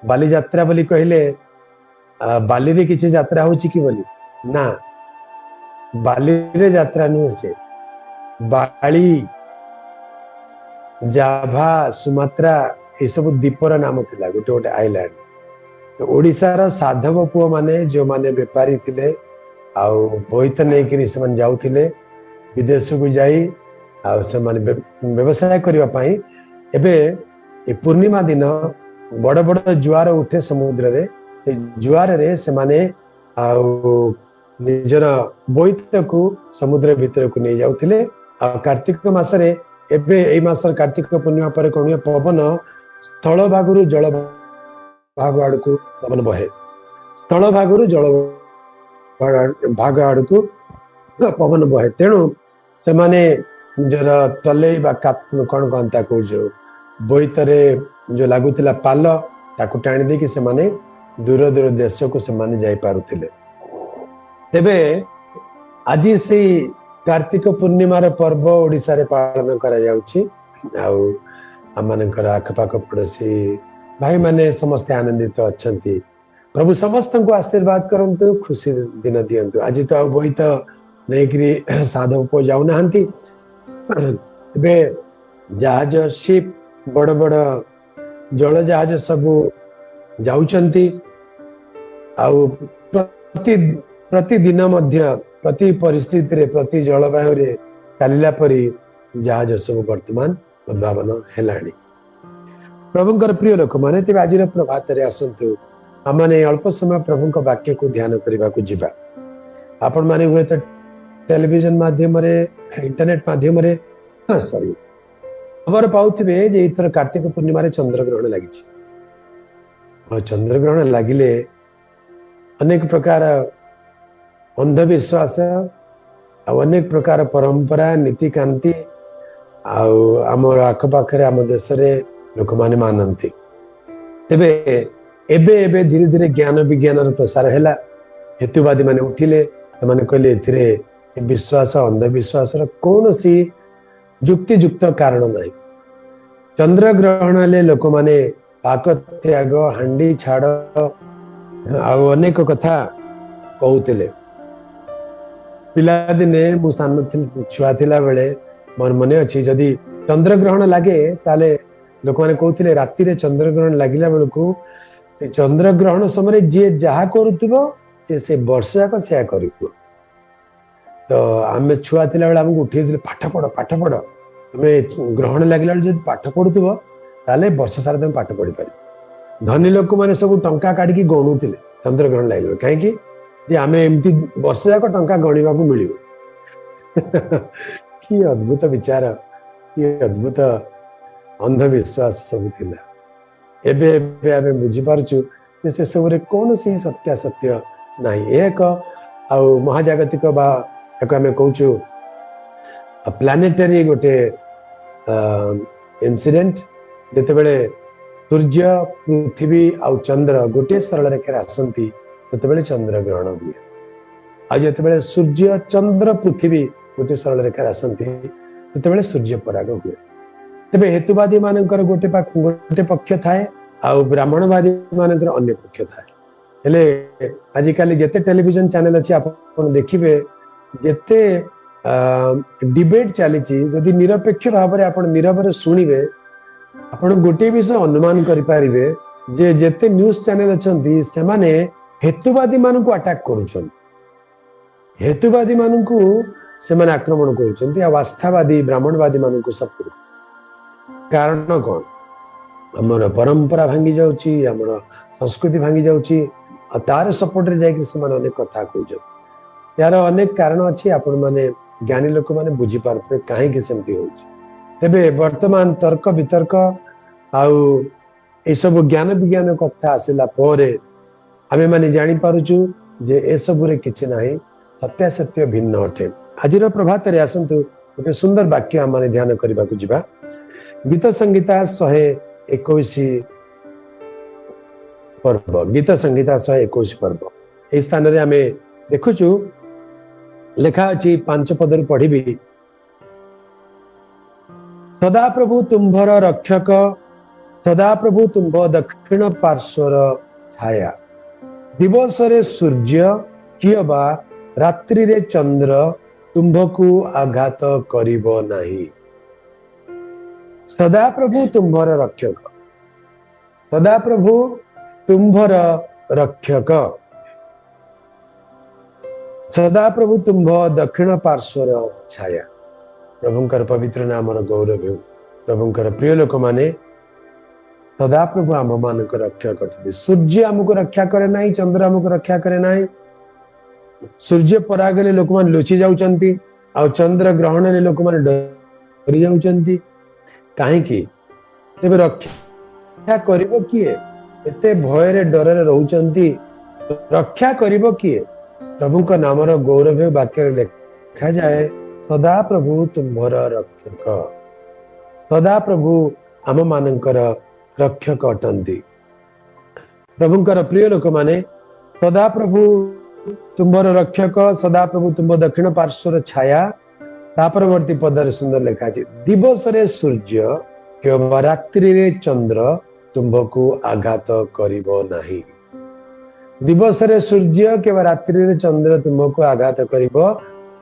ବାଲିଯାତ୍ରା ବୋଲି କହିଲେ ବାଲିରେ କିଛି ଯାତ୍ରା ହଉଛି କି ବୋଲି? ନା, ବାଲିରେ ଯାତ୍ରା ନୁହେଁ। ସେ ବାଳି, ଜାଭା, ସୁମାତ୍ରା ଏସବୁ ଦ୍ୱୀପର ନାମ ଥିଲା, ଗୋଟେ ଗୋଟେ ଆଇଲ୍ୟାଣ୍ଡ। ଓଡିଶାର ସାଧବ ପୁଅ ମାନେ, ଯୋଉମାନେ ବେପାରୀ ଥିଲେ ଆଉ ବୋଇତ ନେଇକିରି ସେମାନେ ଯାଉଥିଲେ ବିଦେଶକୁ ଯାଇ ଆଉ ସେମାନେ ବ୍ୟବସାୟ କରିବା ପାଇଁ, ଏବେ ଏ ପୂର୍ଣ୍ଣିମା ଦିନ ବଡ ବଡ ଜୁଆର ଉଠେ ସମୁଦ୍ରରେ। ସେ ଜୁଆରରେ ସେମାନେ ଆଉ ନିଜର ବୋଇତକୁ ସମୁଦ୍ର ଭିତରକୁ ନେଇ ଯାଉଥିଲେ। ଆଉ କାର୍ତ୍ତିକ ମାସରେ, ଏବେ ଏଇ ମାସର କାର୍ତ୍ତିକ ପୂର୍ଣ୍ଣିମା ପରେ କଣ ହୁଏ? ପବନ ସ୍ଥଳ ଭାଗରୁ ଜଳ ଭାଗ ଆଡକୁ ପବନ ବହେ। ସ୍ଥଳ ଭାଗରୁ ଜଳ ଭାଗ ଆଡକୁ ପବନ ବହେ। ତେଣୁ ସେମାନେ ନିଜର ତଲେଇ ବା କଣ କହନ୍ତି ତାକୁ, ଯୋଉ ବୋଇତରେ ଯୋଉ ଲାଗୁଥିଲା ପାଲ, ତାକୁ ଟାଣି ଦେଇକି ସେମାନେ ଦୂର ଦୂର ଦେଶକୁ ସେମାନେ ଯାଇପାରୁଥିଲେ। ତେବେ ଆଜି ସେଇ କାର୍ତ୍ତିକ ପୂର୍ଣ୍ଣିମାର ପର୍ବ ଓଡିଶାରେ ପାଳନ କରାଯାଉଛି ଆଉ ଆମମାନଙ୍କର ଆଖପାଖ ପଡୋଶୀ ଭାଇମାନେ ସମସ୍ତେ ଆନନ୍ଦିତ ଅଛନ୍ତି। ପ୍ରଭୁ ସମସ୍ତଙ୍କୁ ଆଶୀର୍ବାଦ କରନ୍ତୁ, ଖୁସି ଦିନ ଦିଅନ୍ତୁ। ଆଜି ତ ଆଉ ବୋଇତ ନେଇକିରି ସାଧବ ପୁଅ ଯାଉନାହାନ୍ତି। ଏବେ ଜାହାଜ, ସିପ୍, ବଡ ବଡ ଜଳ ଜାହାଜ ସବୁ ଯାଉଛନ୍ତି ଆଉ ପ୍ରତିଦିନ ମଧ୍ୟ ପ୍ରତି ପରିସ୍ଥିତିରେ, ପ୍ରତି ଜଳବାୟୁରେ ଚାଲିଲା ପରି ଜାହାଜ ସବୁ ବର୍ତ୍ତମାନ ଉଦ୍ଭାବନ ହେଲାଣି। ପ୍ରଭୁଙ୍କର ପ୍ରିୟ ଲୋକମାନେ, ତେବେ ଆଜିର ପ୍ରଭାତରେ ଆସନ୍ତୁ ଆମମାନେ ଅଳ୍ପ ସମୟ ପ୍ରଭୁଙ୍କ ବାକ୍ୟକୁ ଧ୍ୟାନ କରିବାକୁ ଯିବା। ଆପଣମାନେ ହୁଏତ ଟେଲିଭିଜନ ମାଧ୍ୟମରେ, ଇଣ୍ଟରନେଟ ମାଧ୍ୟମରେ ସରି ଖବର ପାଉଥିବେ ଯେ ଏଇଥର କାର୍ତ୍ତିକ ପୂର୍ଣ୍ଣିମାରେ ଚନ୍ଦ୍ରଗ୍ରହଣ ଲାଗିଛି। ଆଉ ଚନ୍ଦ୍ରଗ୍ରହଣ ଲାଗିଲେ ଅନେକ ପ୍ରକାର ଅନ୍ଧବିଶ୍ୱାସ ଆଉ ଅନେକ ପ୍ରକାର ପରମ୍ପରା, ନୀତିକାନ୍ତି ଆଉ ଆମର ଆଖପାଖରେ, ଆମ ଦେଶରେ ଲୋକମାନେ ମାନନ୍ତି। ତେବେ ଏବେ ଏବେ ଧୀରେ ଧୀରେ ଜ୍ଞାନ ବିଜ୍ଞାନର ପ୍ରସାର ହେଲା, ହେତୁବାଦୀ ମାନେ ଉଠିଲେ। ସେମାନେ କହିଲେ ଏଥିରେ ବିଶ୍ୱାସ, ଅନ୍ଧବିଶ୍ୱାସର କୌଣସି ଯୁକ୍ତିଯୁକ୍ତ କାରଣ ନାହିଁ। ଚନ୍ଦ୍ରଗ୍ରହଣ ହେଲେ ଲୋକମାନେ ପାକ ତ୍ୟାଗ, ହାଣ୍ଡି ଛାଡ ଆଉ ଅନେକ କଥା କହୁଥିଲେ। ପିଲାଦିନେ ମୁଁ ସାନ ଥିଲି, ଛୁଆ ଥିଲା ବେଳେ ମୋର ମନେ ଅଛି, ଯଦି ଚନ୍ଦ୍ରଗ୍ରହଣ ଲାଗେ ତାହେଲେ ଲୋକମାନେ କହୁଥିଲେ ରାତିରେ ଚନ୍ଦ୍ରଗ୍ରହଣ ଲାଗିଲା ବେଳକୁ ଚନ୍ଦ୍ରଗ୍ରହଣ ସମୟରେ ଯିଏ ଯାହା କରୁଥିବ ସେ ବର୍ଷ ଯାକ ସେୟା କରିବ। ତ ଆମେ ଛୁଆ ଥିଲା ବେଳେ ଆମକୁ ଉଠେଇଥିଲେ, ପାଠ ପଢ, ପାଠ ପଢ, ତମେ ଗ୍ରହଣ ଲାଗିଲା ବେଳେ ଯଦି ପାଠ ପଢୁଥିବ ତାହେଲେ ବର୍ଷ ସାରା ତମେ ପାଠ ପଢିପାରିବ। ଧନୀ ଲୋକମାନେ ସବୁ ଟଙ୍କା କାଢିକି ଗଣୁଥିଲେ ଚନ୍ଦ୍ରଗ୍ରହଣ ଲାଗିଲା, କାହିଁକି ଯେ ଆମେ ଏମିତି ବର୍ଷ ଯାକ ଟଙ୍କା ଗଣିବାକୁ ମିଳିବ। କି ଅଦ୍ଭୁତ ବିଚାର, କି ଅଦ୍ଭୁତ ଅନ୍ଧବିଶ୍ୱାସ ସବୁ ଥିଲା। ଏବେ ଏବେ ଆମେ ବୁଝିପାରୁଛୁ ଯେ ସେସବୁରେ କୌଣସି ସତ୍ୟାସତ୍ୟ ନାହିଁ। ଏହା ଏକ ଆଉ ମହାଜାଗତିକ ବା ଏହାକୁ ଆମେ କହୁଛୁ ପ୍ଲାନେଟାରୀ ଗୋଟେ ଇନସିଡେଣ୍ଟ। ଯେତେବେଳେ ସୂର୍ଯ୍ୟ, ପୃଥିବୀ ଆଉ ଚନ୍ଦ୍ର ଗୋଟିଏ ସରଳ ରେଖାରେ ଆସନ୍ତି, ସେତେବେଳେ ଚନ୍ଦ୍ର ଗ୍ରହଣ ହୁଏ। ଆଉ ଯେତେବେଳେ ସୂର୍ଯ୍ୟ, ଚନ୍ଦ୍ର, ପୃଥିବୀ ଗୋଟିଏ ସରଳ ରେଖାରେ ଆସନ୍ତି, ସେତେବେଳେ ସୂର୍ଯ୍ୟ ପରାଗ ହୁଏ। ତେବେ ହେତୁବାଦୀ ମାନଙ୍କର ଗୋଟେ ପକ୍ଷ ଥାଏ ଆଉ ବ୍ରାହ୍ମଣବାଦୀ ମାନଙ୍କର ଅନ୍ୟ ପକ୍ଷ ଥାଏ। ହେଲେ ଆଜିକାଲି ଯେତେ ଟେଲିଭିଜନ ଚ୍ୟାନେଲ ଅଛି, ଆପଣ ଦେଖିବେ ଯେତେ ଡିବେଟ ଚାଲିଛି, ଯଦି ନିରପେକ୍ଷ ଭାବରେ ଆପଣ ନିରବରେ ଶୁଣିବେ, ଆପଣ ଗୋଟିଏ ବିଷୟ ଅନୁମାନ କରିପାରିବେ ଯେ ଯେତେ ନ୍ୟୁଜ ଚ୍ୟାନେଲ ଅଛନ୍ତି, ସେମାନେ ହେତୁବାଦୀ ମାନଙ୍କୁ ଆଟାକ କରୁଛନ୍ତି, ହେତୁବାଦୀ ମାନଙ୍କୁ ସେମାନେ ଆକ୍ରମଣ କରୁଛନ୍ତି ଆଉ ଆସ୍ଥାବାଦୀ ବ୍ରାହ୍ମଣବାଦୀ ମାନଙ୍କୁ ସପୋର୍ଟ। କାରଣ କଣ? ଆମର ପରମ୍ପରା ଭାଙ୍ଗି ଯାଉଛି, ଆମର ସଂସ୍କୃତି ଭାଙ୍ଗି ଯାଉଛି ଆଉ ତାର ସପୋର୍ଟରେ ଯାଇକି ସେମାନେ ଅନେକ କଥା କହୁଛନ୍ତି। ଏହାର ଅନେକ କାରଣ ଅଛି, ଆପଣ ମାନେ ଜ୍ଞାନୀ ଲୋକମାନେ ବୁଝିପାରୁଥିବେ କାହିଁକି ସେମିତି ହଉଛି। ତେବେ ବର୍ତ୍ତମାନ ତର୍କ ବିତର୍କ ଆଉ ଏସବୁ ଜ୍ଞାନ ବିଜ୍ଞାନ କଥା ଆସିଲା ପରେ ଆମେ ମାନେ ଜାଣିପାରୁଛୁ ଯେ ଏସବୁରେ କିଛି ନାହିଁ, ସତ୍ୟାସତ୍ୟ ଭିନ୍ନ ଅଟେ। ଆଜିର ପ୍ରଭାତରେ ଆସନ୍ତୁ ଗୋଟେ ସୁନ୍ଦର ବାକ୍ୟ ଆମେ ଧ୍ୟାନ କରିବାକୁ ଯିବା। ଗୀତ ସଂହିତା 121 ପର୍ବ, ଗୀତ ସଂହିତା 121 ପର୍ବ। ଏହି ସ୍ଥାନରେ ଆମେ ଦେଖୁଛୁ ଲେଖା ଅଛି, 5 ପଦରୁ ପଢିବି। ସଦାପ୍ରଭୁ ତୁମ୍ଭର ରକ୍ଷକ, ସଦାପ୍ରଭୁ ତୁମ୍ଭ ଦକ୍ଷିଣ ପାର୍ଶ୍ୱର ଛାୟା। ଦିବସରେ ସୂର୍ଯ୍ୟ କିଅବା ରାତ୍ରିରେ ଚନ୍ଦ୍ର ତୁମ୍ଭକୁ ଆଘାତ କରିବ ନାହିଁ। ସଦାପ୍ରଭୁ ତୁମ୍ଭର ରକ୍ଷକ। ସଦାପ୍ରଭୁ ତୁମ୍ଭର ରକ୍ଷକ। ସଦାପ୍ରଭୁ ତୁମ୍ଭ ଦକ୍ଷିଣ ପାର୍ଶ୍ୱର ଛାୟା। ପ୍ରଭୁଙ୍କର ପବିତ୍ର ନାମର ଗୌରବ ହେଉ। ପ୍ରଭୁଙ୍କର ପ୍ରିୟ ଲୋକମାନେ, ସଦାପ୍ରଭୁ ଆମ୍ଭମାନଙ୍କ ରକ୍ଷା ଅଟନ୍ତି। ସୂର୍ଯ୍ୟ ଆମକୁ ରକ୍ଷା କରେ ନାହିଁ, ଚନ୍ଦ୍ର ଆମକୁ ରକ୍ଷା କରେ ନାହିଁ। ସୂର୍ଯ୍ୟ ପରାଗ ହେଲେ ଲୋକମାନେ ଲୁଚି ଯାଉଛନ୍ତି, ଆଉ ଚନ୍ଦ୍ର ଗ୍ରହଣ ହେଲେ ଲୋକମାନେ ଡରି ଯାଉଛନ୍ତି। କାହିଁକି? ତେବେ ରକ୍ଷା କରିବ କିଏ? ଏତେ ଭୟରେ ଡରରେ ରହୁଛନ୍ତି, ରକ୍ଷା କରିବ କିଏ? ପ୍ରଭୁଙ୍କ ନାମର ଗୌରବ ବାକ୍ୟରେ ଲେଖାଯାଏ, ସଦାପ୍ରଭୁ ତୁମ୍ଭର ରକ୍ଷକ। ସଦାପ୍ରଭୁ ଆମ ମାନଙ୍କର ରକ୍ଷକ ଅଟନ୍ତି। ପ୍ରଭୁଙ୍କର ପ୍ରିୟ ଲୋକମାନେ, ସଦାପ୍ରଭୁ ତୁମ୍ଭର ରକ୍ଷକ, ସଦାପ୍ରଭୁ ତୁମ୍ଭ ଦକ୍ଷିଣ ପାର୍ଶ୍ୱର ଛାୟା। ତା ପରବର୍ତ୍ତୀ ପଦରେ ସୁନ୍ଦର ଲେଖା ଅଛି, ଦିବସରେ ସୂର୍ଯ୍ୟ କିମ୍ବା ରାତ୍ରିରେ ଚନ୍ଦ୍ର ତୁମ୍ଭକୁ ଆଘାତ କରିବ ନାହିଁ। ଦିବସରେ ସୂର୍ଯ୍ୟ କିମ୍ବା ରାତ୍ରିରେ ଚନ୍ଦ୍ର ତୁମ୍ଭକୁ ଆଘାତ କରିବ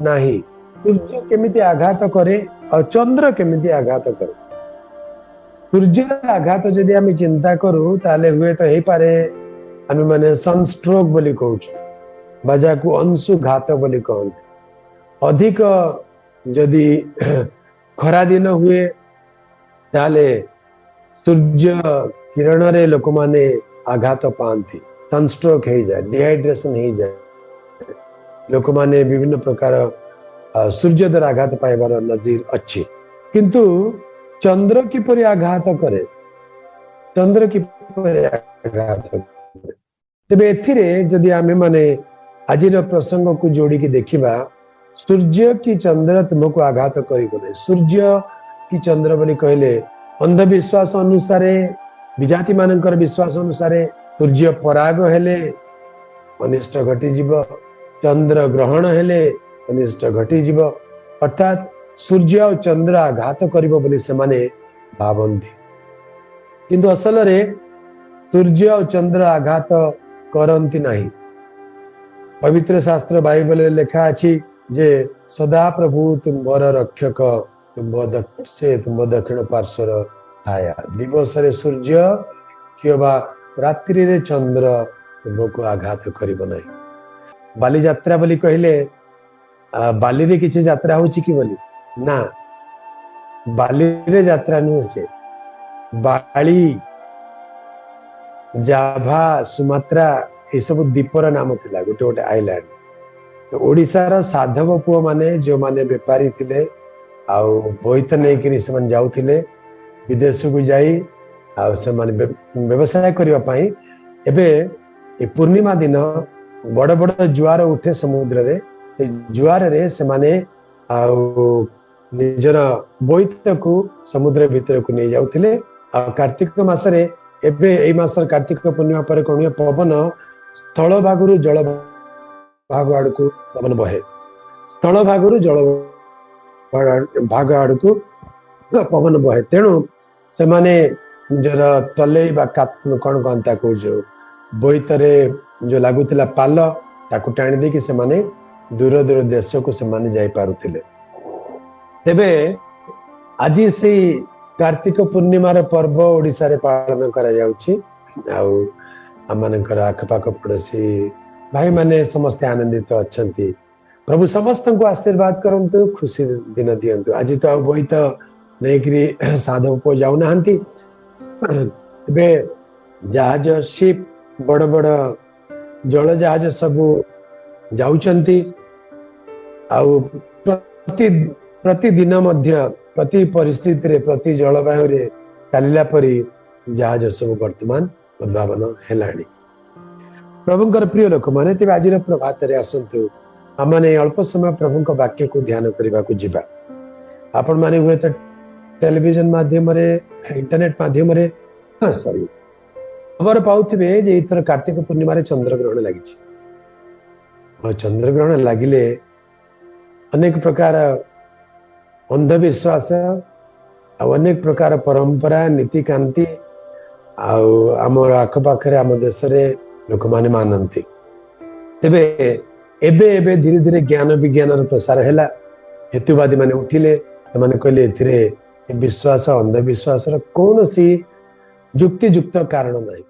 ନାହିଁ। ସୂର୍ଯ୍ୟ କେମିତି ଆଘାତ କରେ ଆଉ ଚନ୍ଦ୍ର କେମିତି ଆଘାତ କରେ? ସୂର୍ଯ୍ୟର ଆଘାତ ଯଦି ଆମେ ଚିନ୍ତା କରୁ, ତାହେଲେ ହୁଏତ ହେଇପାରେ ଆମେ ମାନେ ସନଷ୍ଟ୍ରୋକ ବୋଲି କହୁଛୁ, ବା ଯାହାକୁ ଅଂଶୁଘାତ ବୋଲି କହନ୍ତି। ଅଧିକ ଯଦି ଖରା ଦିନ ହୁଏ, ତାହେଲେ ସୂର୍ଯ୍ୟ କିରଣରେ ଲୋକମାନେ ଆଘାତ ପାଆନ୍ତି, ସନଷ୍ଟ୍ରୋକ ହେଇଯାଏ, ଡିହାଇଡ୍ରେସନ ହେଇଯାଏ। ଲୋକମାନେ ବିଭିନ୍ନ ପ୍ରକାର ସୂର୍ଯ୍ୟ ଦ୍ୱାରା ଆଘାତ ପାଇବାର ନଜିର ଅଛି। କିନ୍ତୁ ଚନ୍ଦ୍ର କିପରି ଆଘାତ କରେ? ଚନ୍ଦ୍ର କିପରି ଆଘାତ କରେ? ତେବେ ଏଥିରେ ଯଦି ଆମେ ମାନେ ଆଜିର ପ୍ରସଙ୍ଗକୁ ଯୋଡ଼ିକି ଦେଖିବା, ସୂର୍ଯ୍ୟ କି ଚନ୍ଦ୍ର ତୁମକୁ ଆଘାତ କରିବ ନାହିଁ। ସୂର୍ଯ୍ୟ କି ଚନ୍ଦ୍ର ବୋଲି କହିଲେ ଅନ୍ଧବିଶ୍ୱାସ ଅନୁସାରେ, ବିଜାତି ମାନଙ୍କର ବିଶ୍ୱାସ ଅନୁସାରେ ସୂର୍ଯ୍ୟ ପରାଗ ହେଲେ ଅନିଷ୍ଟ ଘଟିଯିବ, ଚନ୍ଦ୍ର ଗ୍ରହଣ ହେଲେ ଅନିଷ୍ଟ ଘଟିଯିବ। ଅର୍ଥାତ୍ ସୂର୍ଯ୍ୟ ଆଉ ଚନ୍ଦ୍ର ଆଘାତ କରିବ ବୋଲି ସେମାନେ ଭାବନ୍ତି। କିନ୍ତୁ ଅସଲରେ ସୂର୍ଯ୍ୟ ଆଉ ଚନ୍ଦ୍ର ଆଘାତ କରନ୍ତି ନାହିଁ। ପବିତ୍ର ଶାସ୍ତ୍ର ବାଇବଲରେ ଲେଖା ଅଛି ଯେ ସଦାପ୍ରଭୁ ତୁମ୍ଭର ରକ୍ଷକ, ତୁମ୍ଭ ସେ ତୁମ୍ଭ ଦକ୍ଷିଣ ପାର୍ଶ୍ୱର ଛାୟା। ଦିବସରେ ସୂର୍ଯ୍ୟ କିମ୍ବା ରାତ୍ରିରେ ଚନ୍ଦ୍ର ତୁମ୍ଭକୁ ଆଘାତ କରିବ ନାହିଁ। ବାଲିଯାତ୍ରା ବୋଲି କହିଲେ ବାଲିରେ କିଛି ଯାତ୍ରା ହଉଛି କି ବୋଲି? ନା, ବାଲିରେ ଯାତ୍ରା ନୁହେଁ। ସେ ବାଳି, ଜାଭା, ସୁମାତ୍ରା ଏସବୁ ଦ୍ୱୀପର ନାମ ଥିଲା, ଗୋଟେ ଗୋଟେ ଆଇଲ୍ୟାଣ୍ଡ। ଓଡ଼ିଶାର ସାଧବ ପୁଅ ମାନେ ଯୋଉମାନେ ବେପାରୀ ଥିଲେ ଆଉ ବୋଇତ ନେଇକିରି ସେମାନେ ଯାଉଥିଲେ ବିଦେଶକୁ ଯାଇ, ଆଉ ସେମାନେ ବ୍ୟବସାୟ କରିବା ପାଇଁ। ଏବେ ଏ ପୂର୍ଣ୍ଣିମା ଦିନ ବଡ ବଡ ଜୁଆର ଉଠେ ସମୁଦ୍ରରେ, ସେ ଜୁଆରରେ ସେମାନେ ଆଉ ନିଜର ବୋଇତକୁ ସମୁଦ୍ର ଭିତରକୁ ନେଇ ଯାଉଥିଲେ। ଆଉ କାର୍ତ୍ତିକ ମାସରେ, ଏବେ ଏଇ ମାସର କାର୍ତ୍ତିକ ପୂର୍ଣ୍ଣିମା ପରେ କଣ ହୁଏ, ପବନ ସ୍ଥଳ ଭାଗରୁ ଜଳ ଭାଗ ଆଡକୁ ପବନ ବହେ, ସ୍ଥଳ ଭାଗରୁ ଜଳ ଭାଗ ଆଡକୁ ପବନ ବହେ। ତେଣୁ ସେମାନେ ନିଜର ତଲେଇ ବା କଣ କହନ୍ତି ତାକୁ, ଯୋଉ ବୋଇତରେ ଯୋଉ ଲାଗୁଥିଲା ପାଲ, ତାକୁ ଟାଣି ଦେଇକି ସେମାନେ ଦୂର ଦୂର ଦେଶକୁ ସେମାନେ ଯାଇପାରୁଥିଲେ। ତେବେ ଆଜି ସେଇ କାର୍ତ୍ତିକ ପୂର୍ଣ୍ଣିମାର ପର୍ବ ଓଡ଼ିଶାରେ ପାଳନ କରାଯାଉଛି, ଆଉ ଆମମାନଙ୍କର ଆଖପାଖ ପଡୋଶୀ ଭାଇମାନେ ସମସ୍ତେ ଆନନ୍ଦିତ ଅଛନ୍ତି। ପ୍ରଭୁ ସମସ୍ତଙ୍କୁ ଆଶୀର୍ବାଦ କରନ୍ତୁ, ଖୁସି ଦିନ ଦିଅନ୍ତୁ। ଆଜି ତ ଆଉ ବୋଇତ ନେଇକିରି ସାଧବ ପୁଅ ଯାଉନାହାନ୍ତି। ଏବେ ଜାହାଜ, ସିପ୍, ବଡ ବଡ ଜଳ ଜାହାଜ ସବୁ ଯାଉଛନ୍ତି। ଆଉ ପ୍ରତିଦିନ ମଧ୍ୟ ପ୍ରତି ପରିସ୍ଥିତିରେ, ପ୍ରତି ଜଳବାୟୁରେ ଚାଲିଲା ପରି ଜାହାଜ ସବୁ ବର୍ତ୍ତମାନ ଉଦ୍ଭାବନ ହେଲାଣି। ପ୍ରଭୁଙ୍କର ପ୍ରିୟ ଲୋକମାନେ, ତେବେ ଆଜିର ପ୍ରଭାତରେ ଆସନ୍ତୁ ଆମମାନେ ଅଳ୍ପ ସମୟ ପ୍ରଭୁଙ୍କ ବାକ୍ୟକୁ ଧ୍ୟାନ କରିବାକୁ ଯିବା। ଆପଣମାନେ ହୁଏତ ଟେଲିଭିଜନ ମାଧ୍ୟମରେ, ଇଣ୍ଟରନେଟ ମାଧ୍ୟମରେ ଖବର ପାଉଥିବେ ଯେ ଏଇଥର କାର୍ତ୍ତିକ ପୂର୍ଣ୍ଣିମାରେ ଚନ୍ଦ୍ରଗ୍ରହଣ ଲାଗିଛି। ଆଉ ଚନ୍ଦ୍ରଗ୍ରହଣ ଲାଗିଲେ ଅନେକ ପ୍ରକାର ଅନ୍ଧବିଶ୍ୱାସ ଆଉ ଅନେକ ପ୍ରକାର ପରମ୍ପରା, ନୀତିକାନ୍ତି ଆଉ ଆମର ଆଖପାଖରେ ଆମ ଦେଶରେ ଲୋକମାନେ ମାନନ୍ତି। ତେବେ ଏବେ ଏବେ ଧୀରେ ଧୀରେ ଜ୍ଞାନ ବିଜ୍ଞାନର ପ୍ରସାର ହେଲା, ହେତୁବାଦୀ ମାନେ ଉଠିଲେ। ସେମାନେ କହିଲେ ଏଥିରେ ବିଶ୍ୱାସ ଅନ୍ଧବିଶ୍ୱାସର କୌଣସି ଯୁକ୍ତିଯୁକ୍ତ କାରଣ ନାହିଁ।